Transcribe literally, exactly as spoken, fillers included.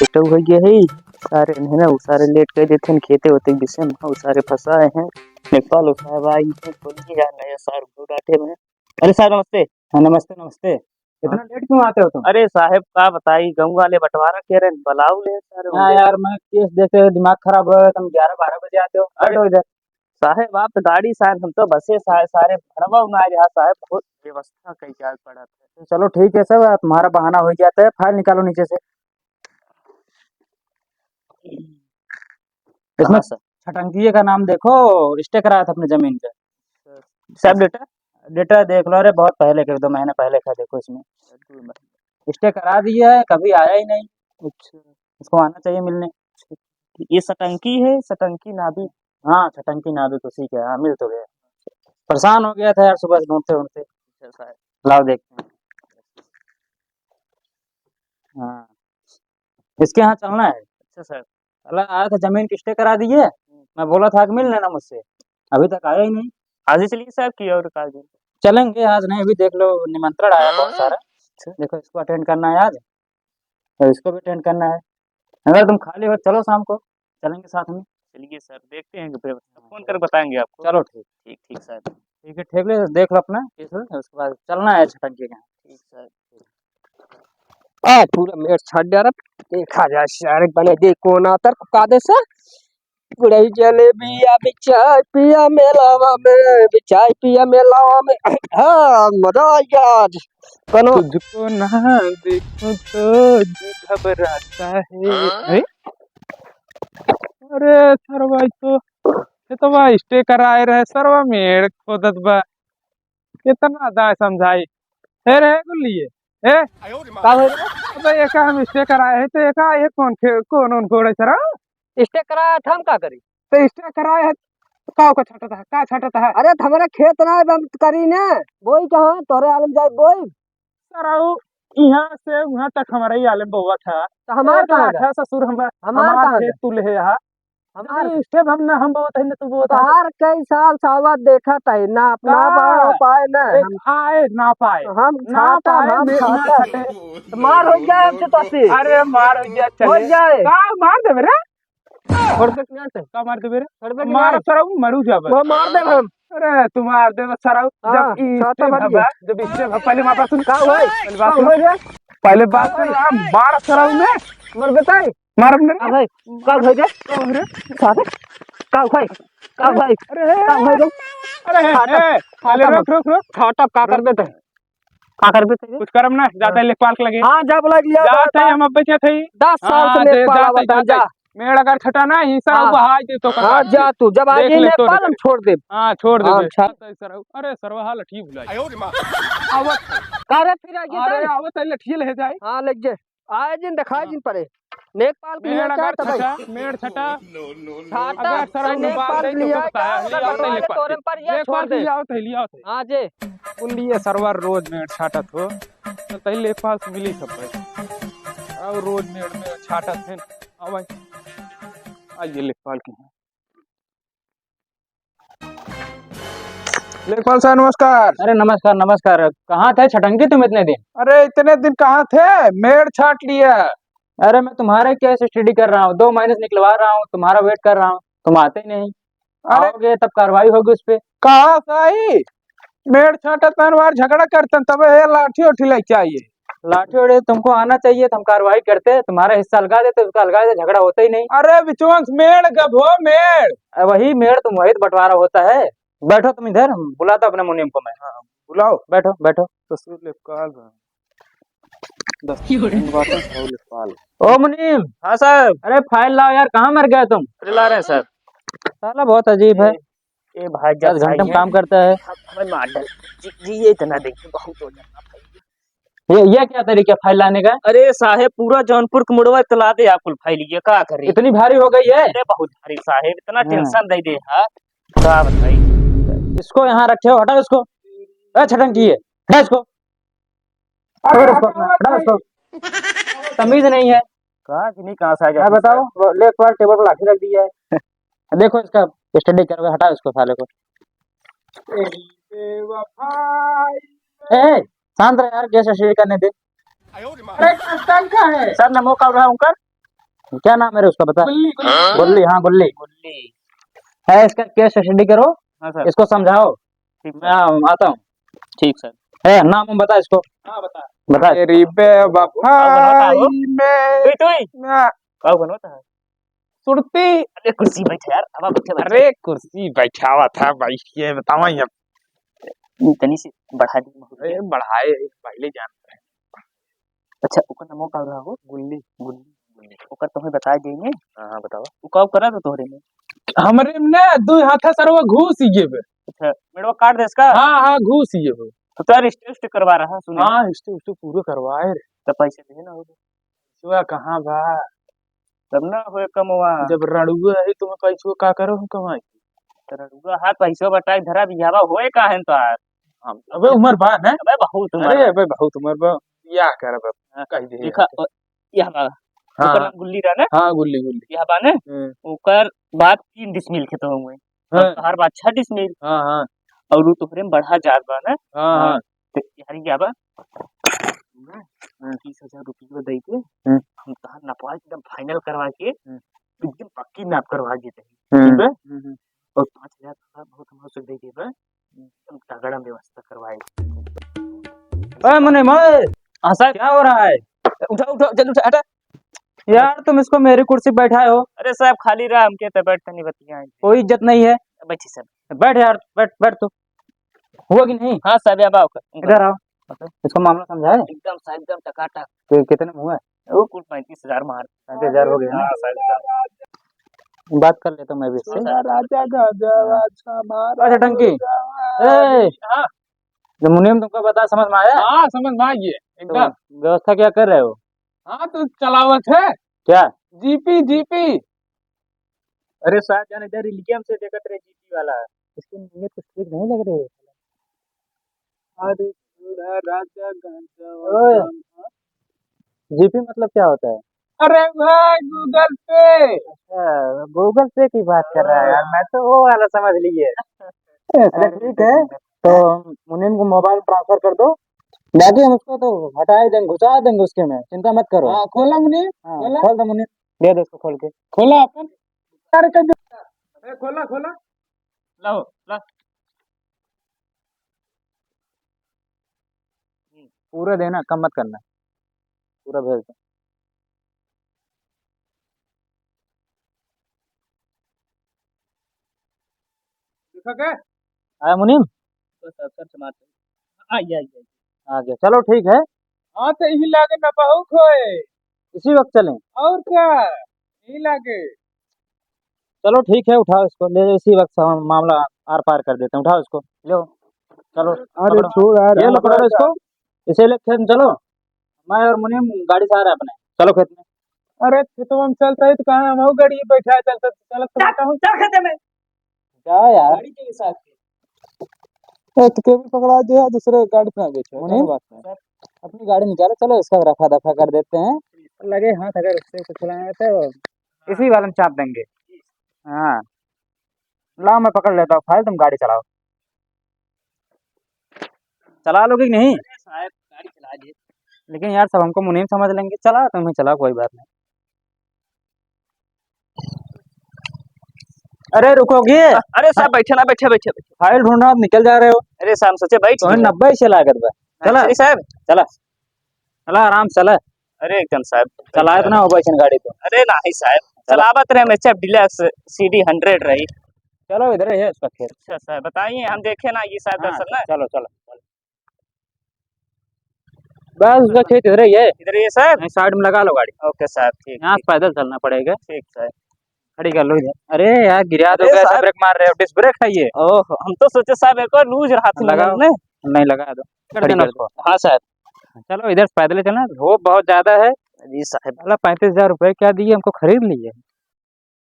तो हो गया है, सारे नहीं ना, वो सारे लेट कर देते हैं खेते होते विषय में, वो सारे फंसाए हैं। नेपाल साहब आई हैं, बोलिए यार, नया सार को डांटे में। अरे साहब नमस्ते। हाँ, नमस्ते, नमस्ते। इतना लेट क्यों आते हो तुम? अरे साहब, का बताई, गाँव वाले बंटवारा कह रहे हैं, बुलाओ ले सारे हाँ उनके। यार, मैं केस देखते हुए दिमाग खराब हो गया, तुम ग्यारह बारह बजे आते हो, अरे बैठो इधर। साहब, आप तो गाड़ी से आए, हम तो बसे से आए, सारे भड़वा उना रहा साहब, बहुत व्यवस्था कई जाए पड़ा था। चलो ठीक है सर, तुम्हारा बहाना हो जाता है, फाइल निकालो नीचे से। इसमें हाँ सर। छटंकिये का नाम देखो, स्टे कराया था अपने जमीन पे। सब डेटा? डेटा देख लो, अरे बहुत पहले के, दो महीने पहले का, देखो इसमें स्टे करा दिया है, कभी आया ही नहीं। अच्छा। इसको आना चाहिए मिलने। ये सटंकी है, सटंकी नाभिक। हाँ, सटंकी नाभिक उसी के, हाँ, मिल तो गया। परेशान हो गया था यार सुबह से ढूंढते ढूंढते। अच्छा, शायद। लाओ देखते हैं। हाँ, इसके यहाँ चलना है। अच्छा सर। साला आया था, जमीन की स्टे करा दी है। हम्म। मैं बोला था कि मिल लेना मुझसे, अभी तक आया ही नहीं। आज ही चलिए सर, की और का दिन? चलेंगे, आज नहीं, अभी देख लो, निमंत्रण आया बहुत सारा। अच्छा। देखो, इसको अटेंड करना है आज, तो इसको भी अटेंड करना है। अगर तुम खाली हो, चलो शाम को चलेंगे साथ में। चलिए सर, देखते हैं कि फिर फोन करके बताएंगे आपको। चलो ठीक। ठीक, ठीक सर। ठीक है, ठीक ले, देख लो अपना केस, उसके बाद चलना है छटंकी के यहाँ। ठीक सर। आ, पूरा मेड़ छाट डारा। देखा जाए सारे बने दे कौन आतर को का दे सर। गुड़ई जलेबिया बिचाय पिया मेलावा में, बिचाय पिया मेलावा में। हाँ, मजा आ गया आज। कनो तुझको ना देखूं तो जी घबराता है। हाँ? अरे, अरे सरवा, ई तो खेतवा स्टे कराए रहे, सरवा मेड़ खोदत बा। कितना दाय समझाई। हे रे गुल्लिये, ए? का हो रे? अबे एका हम स्टे कराए है, तो एका, एक कौन खे-, कौन उन गोड़े सरा? स्टे कराए है, हम का करी? तो स्टे कराए है, का ओका छटत है, का छटत है? अरे, तो हमारा खेत ना है, हम करी ना, बोई कहाँ, तोरे आलम जाए बोई। सराऊ, यहाँ से वहाँ तक हमारा ही आलम बोवा था। तो हमार एक कहाँ लाख था? है ससुर, हमार, हमार हमार कहाँ खेत था? तू ले है यहाँ। हमार जब स्टे हम ना हम बोवत है ना तू बोवत है। तोहार कई साल सावत देखत है ना, ना का? पाए, पाए ना। अरे हम खाए ना पाए। हम ना छाटा, पाए, हम मे-, ना छाटा। छटे। तो मार हो गया हमसे तो असी। अरे मार हो गया, हो चले। जाए। का मार देबे रे? छोड़ दे कि ना से? का मार देबे रे? छोड़ दे कि मार ना? सरऊ, मरू जाबे। वो मार देब हम। अरे तू मार देबे सरऊ। हाँ, जब ई छाटा स्टे मार भबा, दिया। जब स्टे भबा, पहले मार सुन। का होई? पहले का बात सुन। होई रे? पहले बात सुन, आ, मार सरऊ में। मर बेटा। मारब ना रे। का भाई? का भाई रे? का भाई रे? सारे? का भाई? का भाई? अरे, का भाई रे? अरे, छाटब, ए, पहले छाटब। रुक, रुक, रुक। छाटब, का करबे ते? का करबे ते? कुछ करब ना, जाते हैं लेखपाल के लगे। हाँ, जब लग लिया जाते हैं, हम अब बचे थे। दस साल से हाँ, लेखपाल जाते, आवत है, जाते। जा। मेड़ अगर छटा ना, ई सब हाँ। बहाई दे तो हाँ, कका। जा तू, जब आ देख जाई ले, तोड़ लेखपाल, दे। हम छोड़ देब। हाँ, छोड़ हाँ, देबे। छा- अरे, सरवा, हाँ, लठी भुलाई। आवत। का रे, फिर आ गया अरे, ताई? आवत है, लठिए ले जाए। हाँ, लग जाए। आए जिन देखाए हाँ। जिन परे। लेखपाल के मेड़ लिया क्या अगर तब? छटा, मेड़ छटा। छाटा, अगर सरऊ में बाल लेखपाल दे के तो लिया होता क्या? है, लिया होता है लेखपाल। तोरे पर ये लेखपाल छोड़ दे। लिया होता है, लिया होता है। हाँ जे। कुल लिए सरवा रोज मेड़ छाटत हो, तो तही लेखपाल से मिली सब भाई। और रोज मेड़ में छाटत हैं। आओ भाई, आइए लेखपाल के यहाँ। लेखपाल साहब, नमस्कार। अरे, नमस्कार, नमस्कार। कहाँ थे छटंकी तुम इतने दिन? अरे, इतने दिन कहाँ थे? मेड़ छाट लिया। अरे, मैं तुम्हारे केस स्टडी कर रहा हूँ, दो महीने से निकलवा रहा हूँ, तुम्हारा वेट कर रहा हूँ, तुम आते ही नहीं। अरे, आओगे तब कार्रवाई होगी उस पे। कहाँ सही? मेड़ छाटत तन वार झगड़ा करतन, तबे ये लाठी उठी लेके आइए। लाठी उठी तुमको आना चाहिए, तो हम कार्रवाई करते, तुम्हारा हिस्सा अलगा देते, उसका अलगा देते, झगड़ा होता ही नहीं। अरे बिचवंश, मेड़ गभो, मेड़। अरे वही मेड़, तुम वही तो बंटवारा होता है। बैठो तुम इधर, हम बुलाता अपने मुनीम को मैं। हाँ, बुलाओ। बैठो, बैठो। ससुर लेखपाल बा। दस क्यों रे? दिन बाद में ससुर लेखपाल। ओ मुनीम। हाँ साहब। अरे फाइल लाओ यार, कहाँ मर गए तुम? अरे ला रहे हैं सर। साला बहुत अजीब है। ए, ए भाई, जब दस घंटे में चाहिए। काम करता है। हम, हमें मार डाल। जी, जी, ये इतना देखिए, बहुत हो जाता भाई। ये, ये क्या तरीका फाइल लाने का? अरे साहेब, पूरा जौनपुर के मुड़वा तो ला दे आप कुल फाइल, ये का करे? इतनी भारी हो गई है? अरे बहुत भारी साहेब, इतना हाँ। टेंशन दे दे, हाँ, का बताई? इसको यहाँ रखे हो, हटाओ इसको। ए, छटंकी है, हटा इसको। अरे हटाओ इसको, हटाओ इसको। तमीज नहीं है। कहाँ की नहीं, कहाँ से आ गया मैं आदमी बताओ, साहब? वो लेफ्ट वाला टेबल पर लाठी रख दी है। देखो इसका स्टडी करोगे, हटाओ इसको साले को। ए, ए, शांत रह यार, कैसे स्टडी करने दे। अरे, कस्टम का है? सर, नमो का रहा उनकर? क्या नाम है रे उसका, बता। गुल्ली, गुल्ली। गुल्ली, हाँ, गुल्ली। गुल्ली। है, इसका केस स्टडी करो, हाँ सर। इसको समझाओ। ठीक सर। मैं आता हूँ। ठीक सर। ए, नाम हम बता इसको। हाँ, बता। बता। तेरी बेवफाई में। तुई, तुई। ना। का बनोता है? सुरती। अरे कुर्सी बैठ यार, अब बैठे, बैठे। अरे कुर्सी बैठावा था भाई, ये बतावा ये। तनी से बढ़ा दी। अरे बढ़ाए, पहले जान रहे। अच्छा, ओकर नामो का रहा हो? गुल्ली। गुल्ली, गुल्ली। ओकर तुम्हें बताए देंगे। हाँ, हाँ, बताओ। उ का करा तो तोहरे में? हमरे में ना दो हाथा सरवा घूस ही गए बे। अच्छा, मेड़वा काट दे इसका? हाँ, हाँ, घूस ही गए बे। तो तेरा रिश्ते उश्ते करवा रहा, सुने। हाँ, रिश्ते उश्ते पूरे करवाए रे। तो पैसे दे ना हो। सुआ कहाँ बा? तब ना होए कमवा। जब रड़ुआ है, तो मैं पैसवा का करो हम कमाई? तो रड़ुआ हाथ पैसवा बटाई धरा, बियाहवा होए का है तो यार? हम अबे उम्र बा ना? अबे बहुत उम्र अरे बा। अबे बहुत उम्र बा, बियाह करब अब, हाँ, कह दे देखा, यार। ओ, यह बा। हाँ, ओकर हाँ। नाम गुल्ली रहा ना? हाँ, गुल्ली, गुल्ली। यह बा ना? हम्म। ओकर बाद तीन डिसमिल खेत हुए। हाँ। और तोहार बा छह डिसमिल। हाँ, हाँ। और उ तोहरे में बढ़ा जात बा ना? हाँ, हाँ। हाँ। तो यार, क्या बा? हाँ। तीस हजार रुपया दे के हम्म। हम तोहार नपवा एकदम फाइनल करवा के हम्म। एकदम पक्की नाप करवा देते हैं, हम्म। ठीक है? हम्म, हम्म। और पाँच हजार थोड़ा बहुत हमसे दे देबे, एकदम तगड़ा व्यवस्था करवाए। ओए मुनीम, ओए। हाँ सर। क्या हो रहा है? उठा, उठा, जल्दी उठा, हटा। यार, तुम इसको मेरी कुर्सी पे बैठाए हो। अरे साहब, खाली रहा, हमके तो बैठ तनी बतियाए। कोई इज्जत नहीं है। बैठी सर। बैठ यार, बैठ, बैठ तू। हुआ कि नहीं? हाँ साहब, अब आओ। इधर आओ। इसको मामला समझाए? एकदम साहब, एकदम टकाटक। कि-, कितने में हुआ है? वो कुल पैंतीस हजार मार। पैंतीस हजार हो गया ना? हाँ साहब, एकदम। बात कर लेता हूँ मैं भी इससे। हाँ, सर। राजा गाजा हाँ। अच्छा, टंकी। ए, हाँ। जो मुनीम तुमको बता, समझ में आया? हाँ, समझ में आ गया, तो एकदम। व्यवस्था क्या कर रहे हो? हाँ, तो चलावत है। क्या? GP, GP. अरे साहब, जाने इधर रिलियम से देखत रहे जीपी वाला। इसकी नीयत कुछ ठीक नहीं लग रही है। अरे बूढ़ा राजा गांजा ओए, वाला। जीपी मतलब क्या होता है? अरे भाई, Google Pay। अच्छा, Google Pay की बात कर रहा है यार, मैं तो वो वाला समझ लिए। अच्छा, ठीक है, तो मुनीम को मोबाइल ट्रांसफर कर दो, बाकी हम उसको तो हटा ही देंगे, घुसा देंगे उसके में, चिंता मत करो। हाँ, खोला मुनीम, हाँ, खोला। खोल दो मुनीम, दे दो उसको खोल के। खोला अपन। अरे, कर दो। ए, खोला, खोला। लाओ, ला। पूरा देना, कम मत करना, पूरा भेज दो। देखा क्या? आया मुनीम? बस, अब सर समाप्त है। आ गया, आ गया। आ गया, चलो ठीक है। हाँ, तो यही लागे ना बहुत होए। इसी वक्त चलें? और क्या? यही लागे। चलो ठीक है, उठाओ इसको, ले जाओ, इसी वक्त हम मामला आर पार कर देते हैं। उठाओ इसको, लो, चलो, अरे पकड़ो। छोड़ यार, ये लो, पकड़ो इसको, इसे ले खेत में चलो, मैं और मुनीम गाड़ी से आ रहे हैं अपने, चलो खेत में। अरे खेतवा में चलता है तो कहाँ हम गाड़ी बैठा है, चलता, चलत तो चल, बैठा हूँ। चल खेते में। क्या यार? गाड़ी के हिसाब से। ए, तो केबल पकड़ा दिया, दूसरे गाड़ी पे आ गए थे, मुनीम, क्या बात है? अपनी गाड़ी निकालो, चलो इसका रफा दफा कर देते हैं। लगे हाथ अगर उससे कुछ लेना है तो इसी वाले में चाप देंगे। हाँ, लाओ मैं पकड़ लेता हूँ फाइल, तुम गाड़ी चलाओ। चला लोगे कि नहीं? अरे साहब, गाड़ी चला दे। लेकिन यार, सब हमको मुनीम समझ लेंगे। चला, तुम ही चलाओ, कोई बात नहीं। अरे रुकोगे? अरे साहब, बैठे ना, बैठे, बैठे, बैठे। फाइल ढूंढना, आप निकल जा रहे हो। अरे साहब, हम सोचे बैठ तो लिए। नब्बे से लागत बा। हाँ, चला। चलिए साहब। चला। चला, आराम से चला। अरे एकदम साहब। चलाए तो ना हो वैसन गाड़ी तो। अरे नहीं साहब, चला। चलावत रहे, हम H F deluxe C D hundred रही। चलो, इधर ही है उसका खेत। अच्छा साहब, बताइए, हम देखे ना ये साहब हाँ, दरअसल ना। चलो, चलो, चलो। बस उसका खेत इधर ही है। इधर ही है साहब? नहीं, साइड में लगा लो गाड़ी। ओके साहब, ठीक, यहाँ से ठीक। पैदल चलना पड़ेगा। ठीक साहब। खड़ी कर लो इधर। अरे यार, गिरा दो, अरे कैसा साहब। ब्रेक मार रहे हो? डिस्क ब्रेक है ये। ओह, हम तो सोचे साहब एक बार लूज रहा था लगाओ। नहीं, लगा दो। कर खड़ी देना कर उसको। दो। हाँ साहब। चलो, इधर से पैदल ही चलना, धूप बहुत ज्यादा है। जी साहब। साला पैंतीस हजार रुपए क्या दिए, हमको खरीद लिए।